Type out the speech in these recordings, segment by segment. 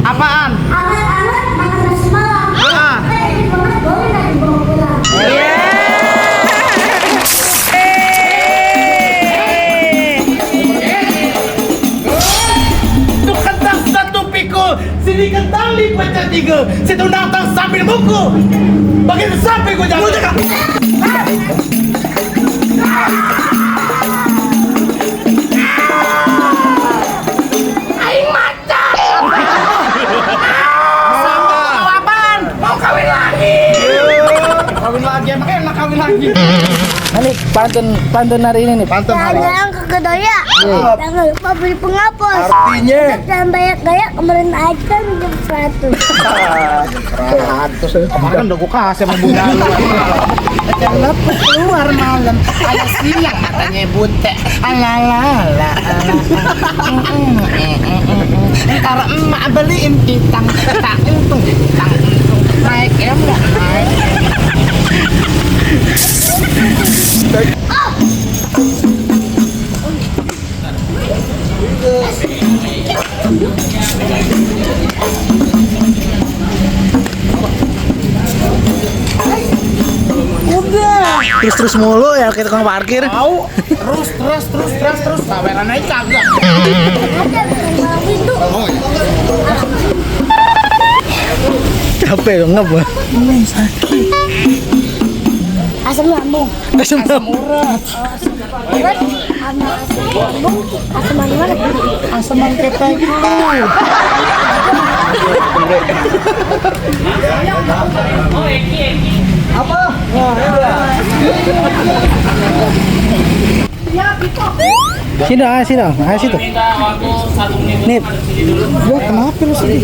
Apaan? Anget-anget makan nasi malam. Kayak di banget boleh nggak dibawa pulang? Itu kentang satu pikul, sini kentang dipecah tiga, situ datang sambil buku. Bagian sampai gua jalan. Aing macan. Sama apaan? Mau kawin lagi. Kawin lagi, emang enak kawin lagi. Ini pantun hari ini nih. Pantun hari. Jangan ke Kedoya. Jangan lupa beli penghapus. Artinya Jangan banyak gaya, kemarin aja minjem 100. 100. Kemarin udah gua kasih sama bunda lu. Jangan keluar malam, ada siang matanya bute. Alalala. Ntar emak beliin pitang, tak untung, naik emok naik. Terus mulu ya kayak tukang parkir. Mau terus saweran naik kagak. Ada malam itu. Capek dong ngapa? Asam lambung. Asam Urat, Terus sama asam lambung, asam mana? asam mangketai. Sini situ. Nip. Ya kenapa lu sedih?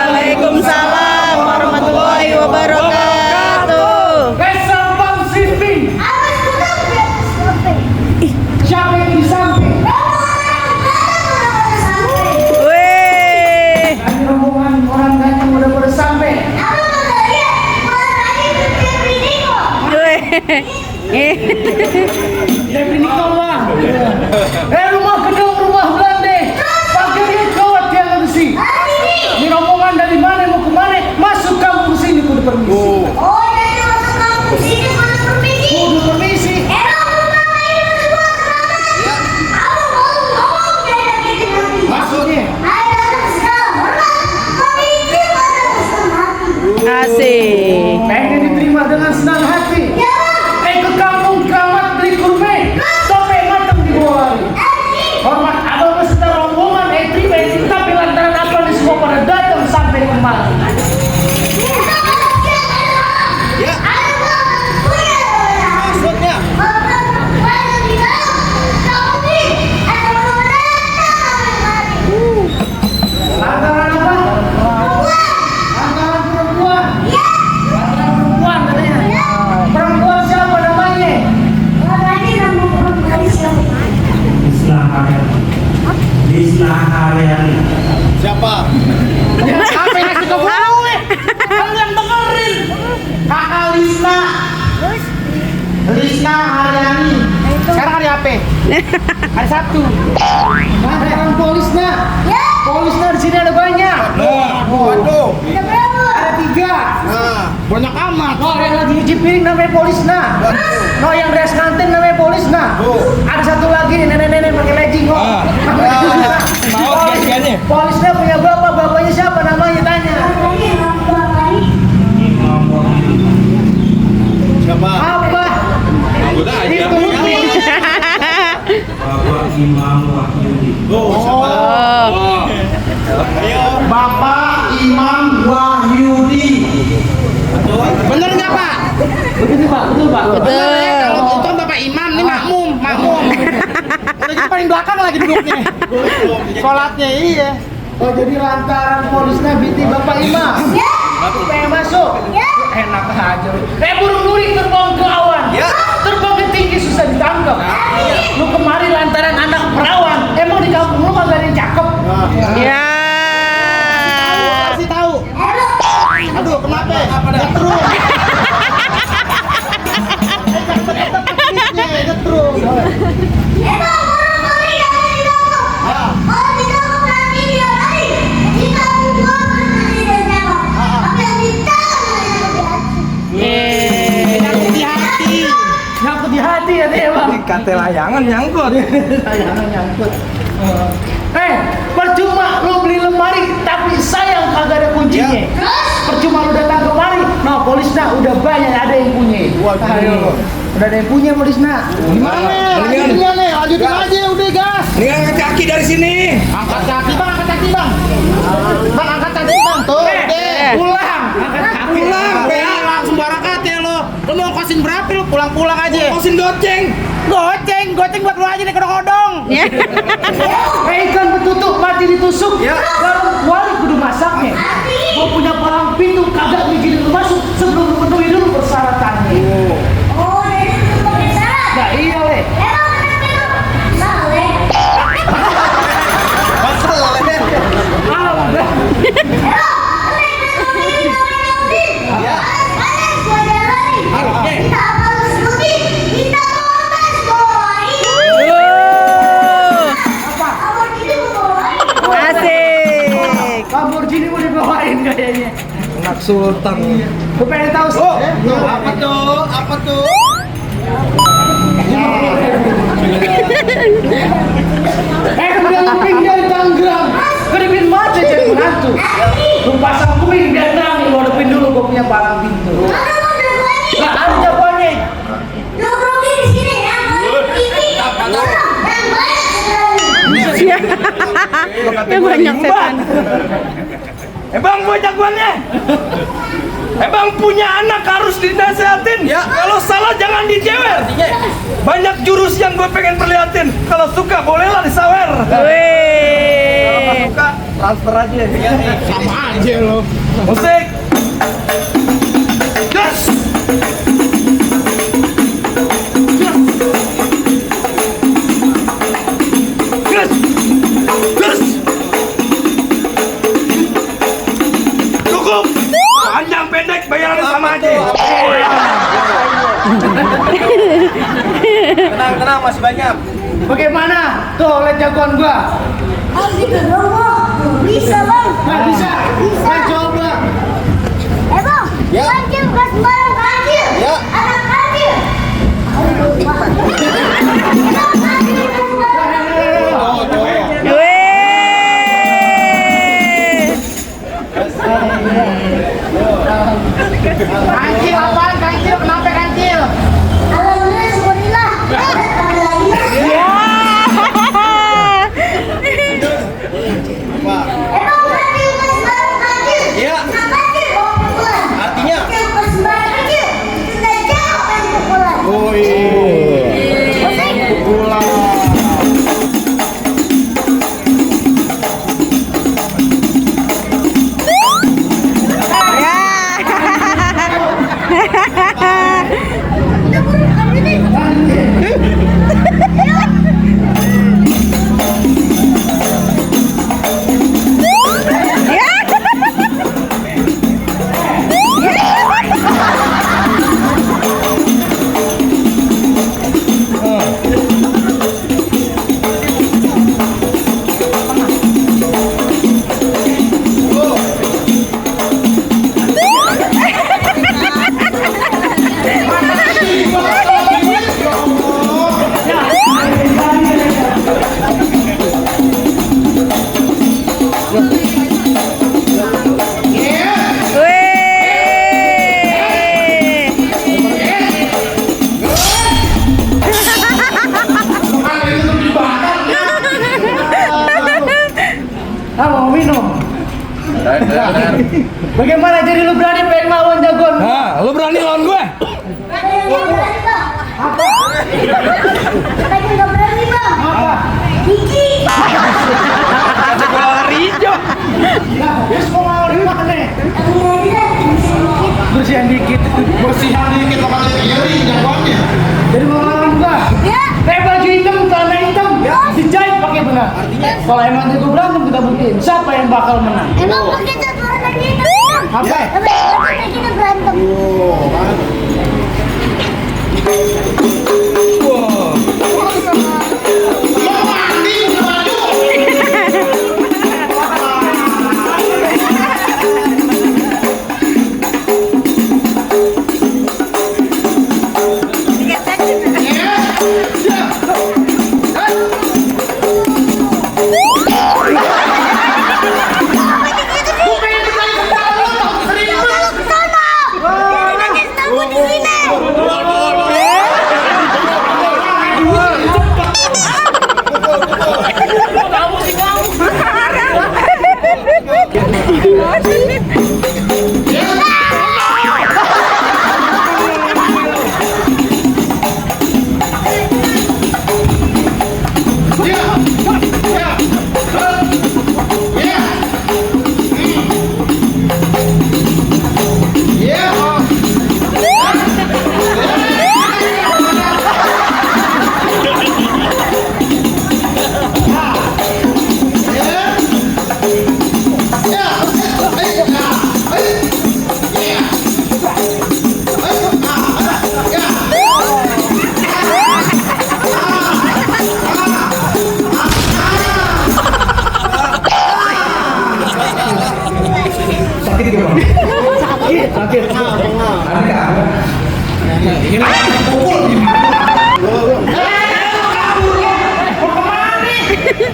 Waalaikumsalam warahmatullahi wabarakatuh. Besok Bang Sipi. Siapa yang di samping? Weh, Kami rombongan orang ganteng udah pada sampai. weh. Jadi ini kawan. Rumah kedua rumah Belanda. Pakainya kawat yang besi. Ini rombongan dari mana mau ke mana? Masuk kampung sini kudu permisi. Oh, dari masuk kampung sini mana permisi? Kudu permisi. Maksudnya? Asik. Pengen diterima dengan senang hati. Ke kampung keramat beli kurma. Sampai matang di bawah hari. Hormat abang beserta rombongan pribadi, tapi lantaran apa nih semua pada datang sampai kemari. Maksudnya? Lantaran apa? Lantaran perempuan. Lantaran perempuan katanya. Ada satu. Lantaran polisnya. Polisnya di sini ada banyak. Waduh. Ada berapa? Ada 3. Banyak amat. Oh, yang lagi nyuci piring namanya polisnya. No, yang dress kantin namanya polisnya. Ada satu lagi nih, nenek-nenek pakai legging. Oh. Mau kasihannya. Polisnya punya bapak, bapaknya siapa namanya tanya. Lagi orang tua kali. Siapa? Apa? Udah aja. Itu Lutfi. Bapak Imam Wahyudi. Siapa? Oh. Ayo. Bapak Imam Wahyudi. Bener nggak Pak? Begitu Pak, betul Pak. Bener ya, Betul. kalau itu Bapak Imam nih makmum. Udah jadi paling belakang lagi duduknya. Sholatnya iya. Oh, jadi lantaran polisnya binti Bapak Imam. Pengen masuk? Enak aja. Burung duri terbang ke awan. Terbang ke tinggi susah ditangkap. Lu kemarin lantaran anak perawan. Emang di kampung lu kagak ada yang cakep? Ya. Kasih tahu. Aduh, kenapa? Terus. Nyangkut di hati ya dia Bang. Kate layangan nyangkut. Sayang nyangkut. Percuma lu beli lemari tapi sayang kagak ada kuncinya. Percuma lu datang kemari, nah polisnya udah banyak ada yang punya. Ayo, udah ada yang punya polisnya. Gimana? Lanjutin nih, lanjutin aja udah gas. Ini angkat kaki dari sini. Angkat kaki bang, angkat kaki bang. Bang angkat kaki bang, tuh. Pulang, angkat kaki. Pulang, langsung barakat ya lo. Lo mau kosin berapa lo? Pulang-pulang aja. Kosin goceng. Goceng buat lo aja nih kodong-kodong. Ikan betutuk mati ditusuk. Baru wali kudu masaknya. Gua punya palang pintu kagak ngizinin lu masuk sebelum lu penuhi dulu persyaratannya. Oh, dari itu pakai syarat. Nah iya le. Emang kenapa itu? Salah. Ah udah. Asik. Lamborghini mau dibawain kayaknya. Anak sultan. Gua pengen tahu sih. Apa tuh? Apa tuh? Udah ngeping dari Tangerang. Kedipin mata jadi menantu. Lu pasang kuping dan terang lu hadapin dulu gua punya palang pintu. Nah, ada jawabannya. Ya banyak setan. Bang buat jagoannya. Bang punya anak harus dinasehatin. Kalau salah jangan dijewer. Banyak jurus yang gue pengen perlihatin. Kalau suka bolehlah disawer. Wih. Suka transfer aja. Sama aja lo. Musik. Gas. Gas. Gas. Cukup. Panjang pendek bayaran sama aja. Tenang, masih banyak. Bagaimana? Tuh, lihat jagoan gua. Bisa bang. Nggak bisa. Bisa. Nah, coba. Bang, kancil bukan sembarang kancil. Anak kancil. Wih. Kancil apaan? Kancil kenapa kancil? Alhamdulillah, syukurillah. Ya. Emang kancil bukan sembarang kancil. Nah, kancil bawa pukulan. Artinya? Kancil bukan sembarang kancil. Sudah jauh kan pukulan. Oh iya. Pulang. Ya. Apa? Jadi lu berani pengen lawan jagoan? Nah, lu berani lawan gue? Ada yang nggak berani bang. Apa? Ada yang nggak berani bang. Apa? Gigi. Ada bola hijau. Ya, ya semua mau dimakan nih. Bersihan dikit. Bersihan dikit makanya piring jagoannya. Jadi mau lawan gua. Ya. Kayak baju hitam, celana hitam, dijahit pakai benang. Kalau emang jago berantem kita buktiin siapa yang bakal menang. Emang kita warna kita bang. Apa? Emang kita berantem.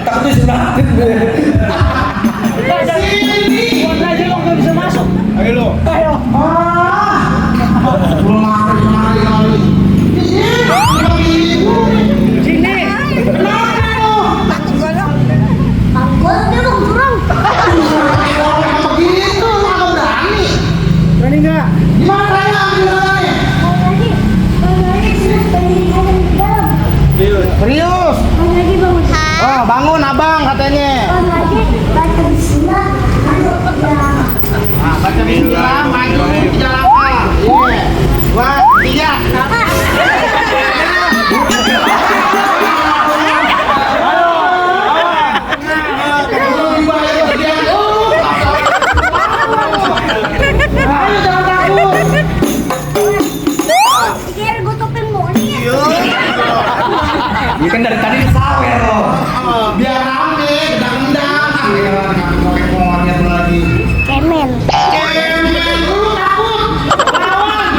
Tapi sunat. Buat aja lo nggak bisa masuk. Ayo lo. Ayo. Sini. Panggol dia bang kurang. Berani nggak? Serius. Oh, bangun abang katanya. Nah, baca bismillah, maju 3 langkah. 2, 3. Ya kan dari tadi disawer lo. Biar rame, gedang-gedang. Pakai lagi. Kemen. Kemen dulu takut. Lawan.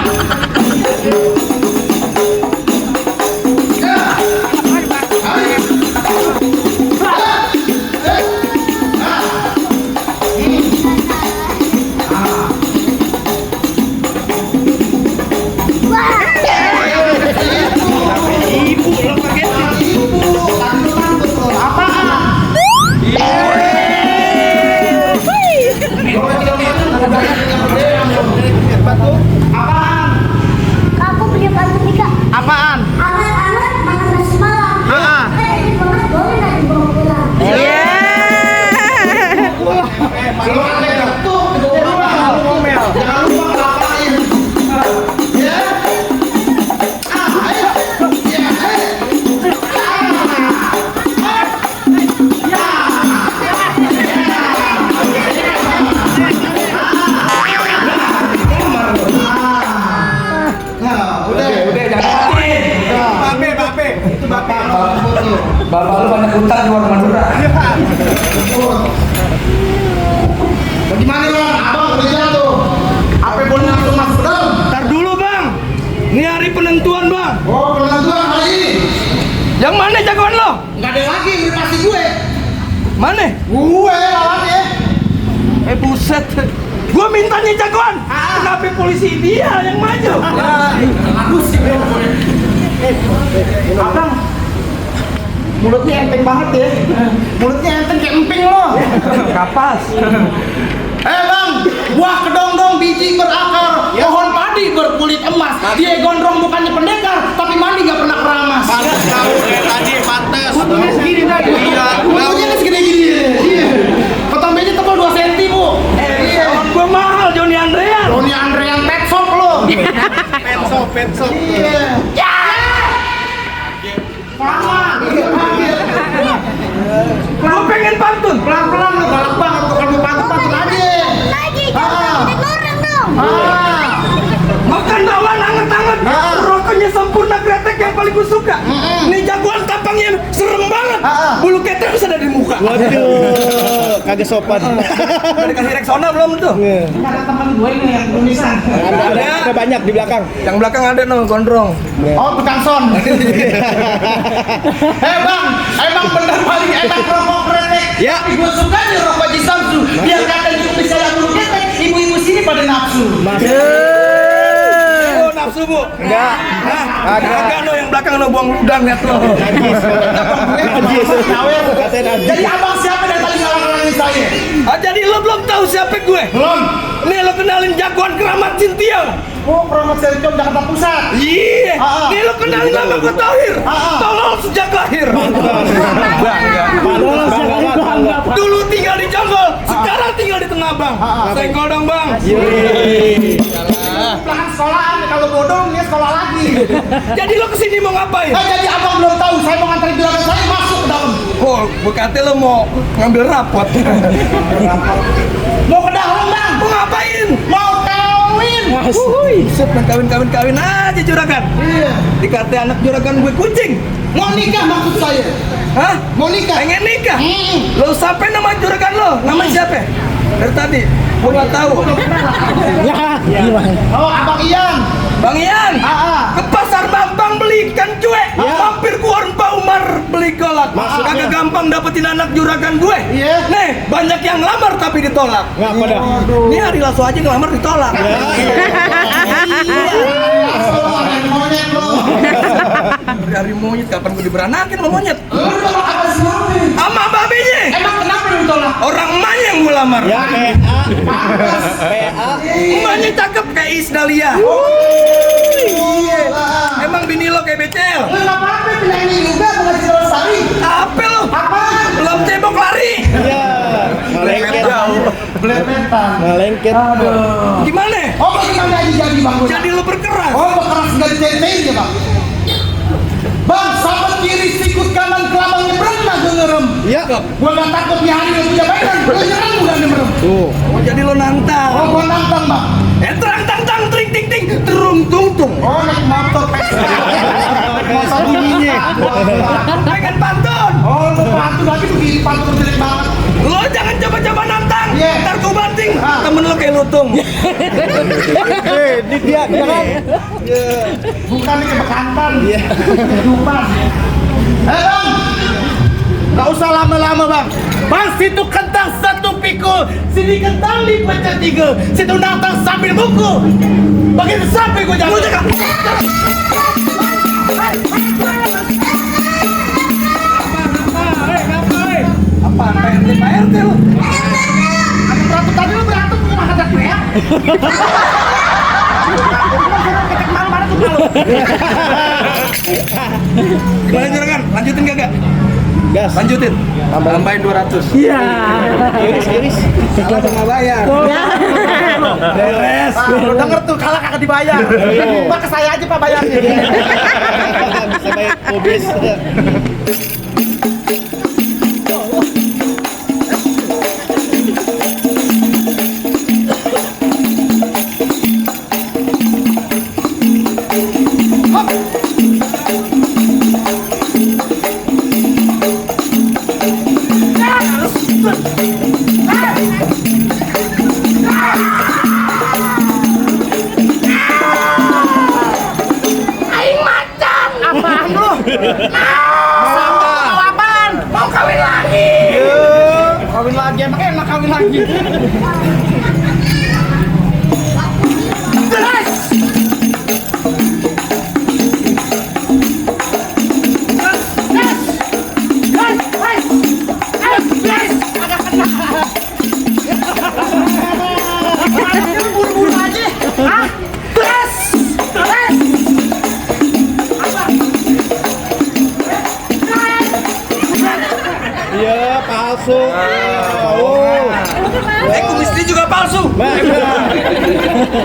Aku punya pantun nih kak. Apaan? Anak-anak makan nasi malam. Kayak di banget boleh nggak dibawa pulang? Kalau ada yang tuh, ngomel. Jangan lupa ngelapain. Ya. Ayo. Ya. Udah jangan matiin. Bape. Itu bape. Bapak lu banyak utang di warung Madura. Bagaimana bang? Abang udah jatuh. Apa boleh langsung masuk ke dalam? Ntar dulu bang. Ini hari penentuan bang. Oh, penentuan hari ini. Yang mana jagoan lo? Nggak ada lagi, ini pasti gue. Mana? Gue lawannya. Buset. Gue mintanya jagoan. Kenapa polisi dia yang maju? Abang, mulutnya enteng banget ya. Mulutnya enteng kayak emping lo. Kapas. Bang, Buah kedondong biji berakar, pohon padi berkulit emas. Dia gondrong bukannya pendekar, tapi mandi nggak pernah keramas. Tahu tadi pantes. Fotonya segini tadi. Iya. Fotonya kan segini-gini. Iya. Fotonya tebal 2 cm, Bu. Iya. Gua mahal Joni Andrean. Roni Andrean pet shop lo. Pet shop. Iya. Ya. Sama. Gua pengen pantun. Pelan-pelan lo, galak banget. Bukan mau pantun-pantun aja. Lagi jangan ngedek orang dong. Makan bakwan anget-anget. Rokoknya sempurna kretek yang paling gue suka. Ini jagoan tampangnya serem banget. Bulu ketek bisa ada di muka. Waduh, kagak sopan. Udah dikasih Rexona belum tuh? Ada teman gue ini yang tulisan. Ada banyak di belakang. Yang belakang ada gondrong. Oh, tukang son. Bang, emang bener paling enak rokok kretek. Ya. Tapi gue suka nih rokok Ji Samsu. Biar kata juga bisa yang bulu ketek, ibu-ibu sini pada nafsu. Oh, nafsu bu? Enggak. Agak lo yang belakang lo buang udang liat lo. Jadi abang siapa dari tadi ngalang-ngalangin saya? Jadi lo belum tahu siapa gue? Belum. Nih lo kenalin jagoan keramat Sintiong. Oh, promosi Serjom Jakarta Pusat. Iya. Nih lo kenalin nama gue Tahir. Tolol sejak lahir. Dulu tinggal di Jonggol, sekarang tinggal di Tengah Bang. Senggol dong bang. Pelanggan sekolahan, kalau bodong dia sekolah lagi. Jadi lo kesini mau ngapain? Jadi abang belum tahu, saya mau nganterin juragan saya masuk ke dalam. Oh, berarti lo mau ngambil rapot. Mau ke dalam bang? Mau ngapain? Mau kawin. Set, kawin aja juragan. Iya. Dikata anak juragan gue kucing. Mau nikah maksud saya. Hah? Mau nikah. Pengen nikah? Lo sampai nama juragan lo? Nama siapa? Dari tadi, gue nggak tahu. Oh, abang Ian. Bang Ian, ke pasar Bambang beli ikan cuek. Mampir ke warung Pak Umar beli kolak. Kagak gampang dapetin anak juragan gue. Iya. Nih, banyak yang lamar tapi ditolak. Ngapa dah? Ini hari Lasso aja ngelamar ditolak. Monyet lo. Dari monyet, kapan gue diberanakin sama monyet? Lu ditolak apa sih? Sama babinya. Emang kenapa lu ditolak? Orang emaknya yang gue lamar. Ya, PA. Emaknya cakep kayak Isdalia. Emang bini lo kayak becel? Lu nggak apa-apa penyanyi juga bukan si Lestari. Apa lo? Apaan? Belum cebok lari. Ya, ngelengket. Belepetan. Ngelengket. Gimana? Oh, bagaimana jadi bang? Jadi lo berkeras. Oh, berkeras nggak diceritain ya bang? Bang, sahabat kiri sikut kanan kelabang nyebrang nggak ngerem. Ya. Gua nggak takut di hari lu punya mainan, lu nyerang udah nyebrang. Tuh. Oh, jadi lo nantang. Oh, gua nantang bang. Terang tang tang tring ting ting terung tung tung. Oh, naik motor Vespa. Motor bunyinya. Pengen pantun. Oh, lu pantun lagi begini pantun jelek banget. Lo jangan coba-coba nantang. Iya. Ntar gue banting. Temen lo kayak lutung. Ini dia kan. Bukan ini kebekantan. Iya. Kehidupan. Bang. Gak usah lama-lama bang. Bang, situ kentang satu pikul, sini kentang dipecah tiga, situ nantang sambil buku. Begitu sampai gue jalan. Apaan PRT lo? Ada berantem tadi lu berantem punya ada teriak. Ketek mana tuh kalau? Gimana juragan? Lanjutin kagak? Gas. Lanjutin. Tambahin 200. Iya. Iris. Kalah sama bayar. Beres. Lu denger tuh kalah kagak dibayar. Pak ke saya aja Pak bayarnya. Bisa bayar kubis. Apaan lu? Mau apaan? Mau kawin lagi. Kawin lagi emang enak kawin lagi.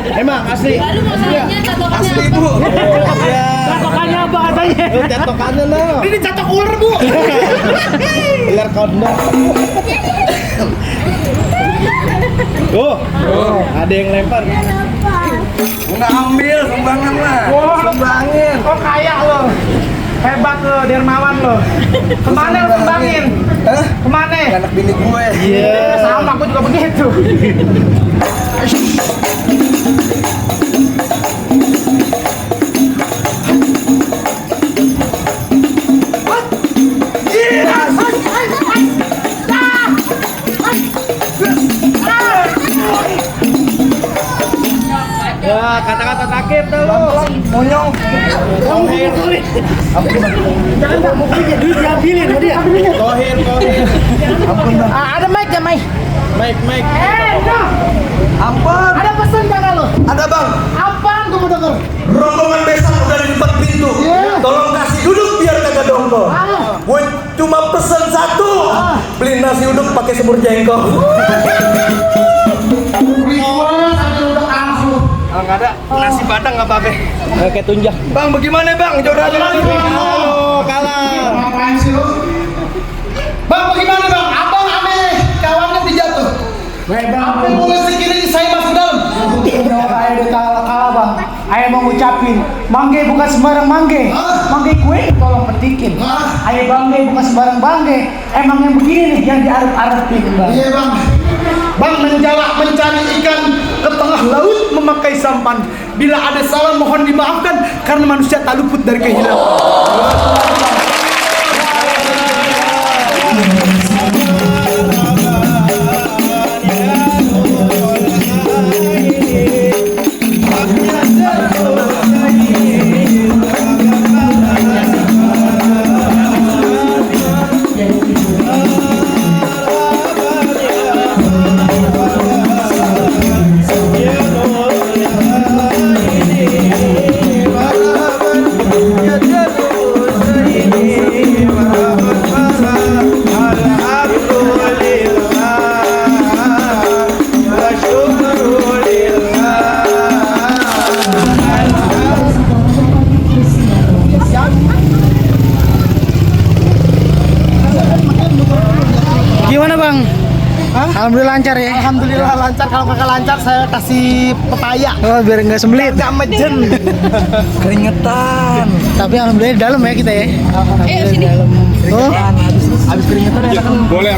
Emang asli. Asli bu. Iya. Catokannya apa katanya? Catokannya loh. Ini catok ular bu. Ular kondok. Oh, ada yang lempar. Nggak ambil sumbangan lah. Sumbangin. Kok kaya lo? Hebat lo, dermawan lo. Kemana lo sumbangin? Hah? Kemana? Anak bini gue. Iya. Sama aku juga begitu. Ya, kata-kata terakhir dah lo. Monyong. Jangan mukanya duit diambilin sama dia. Tohir. Ada mic ya mic? Mike. Nah, Ampun. ada pesan jangan lo? Ada bang. Apaan kamu denger? Rombongan besak udah di depan pintu. Iya. Tolong kasih duduk biar kagak dongkol. Gue cuma pesen satu. Beli nasi uduk pakai semur jengkol. Ah, nggak ada nasi padang nggak pakai. Kayak tunjang. Bang, bagaimana bang? Jodoh lagi. Halo, kalah. Ngapain sih lo? Bang, bagaimana bang? Abang ame kawannya dijatuh. Apa yang boleh sekiranya saya masuk dalam? Ayo udah kalah bang. Ayo mau ngucapin, mangge bukan sembarang mangge. Mangge kue tolong petikin. Ayo bangge bukan sembarang bangge. Emang yang begini nih yang diarep-arepin bang. Iya bang. Bang menjalak mencari ikan ke tengah laut memakai sampan. Bila ada salah mohon dimaafkan karena manusia tak luput dari kehilangan. Gimana bang? Alhamdulillah lancar ya. Alhamdulillah lancar. Kalau kakak lancar saya kasih pepaya. Oh biar nggak sembelit. Gak mejen. Keringetan. Tapi alhamdulillah di dalam ya kita ya. Sini. Oh Habis keringetan ya kan. boleh.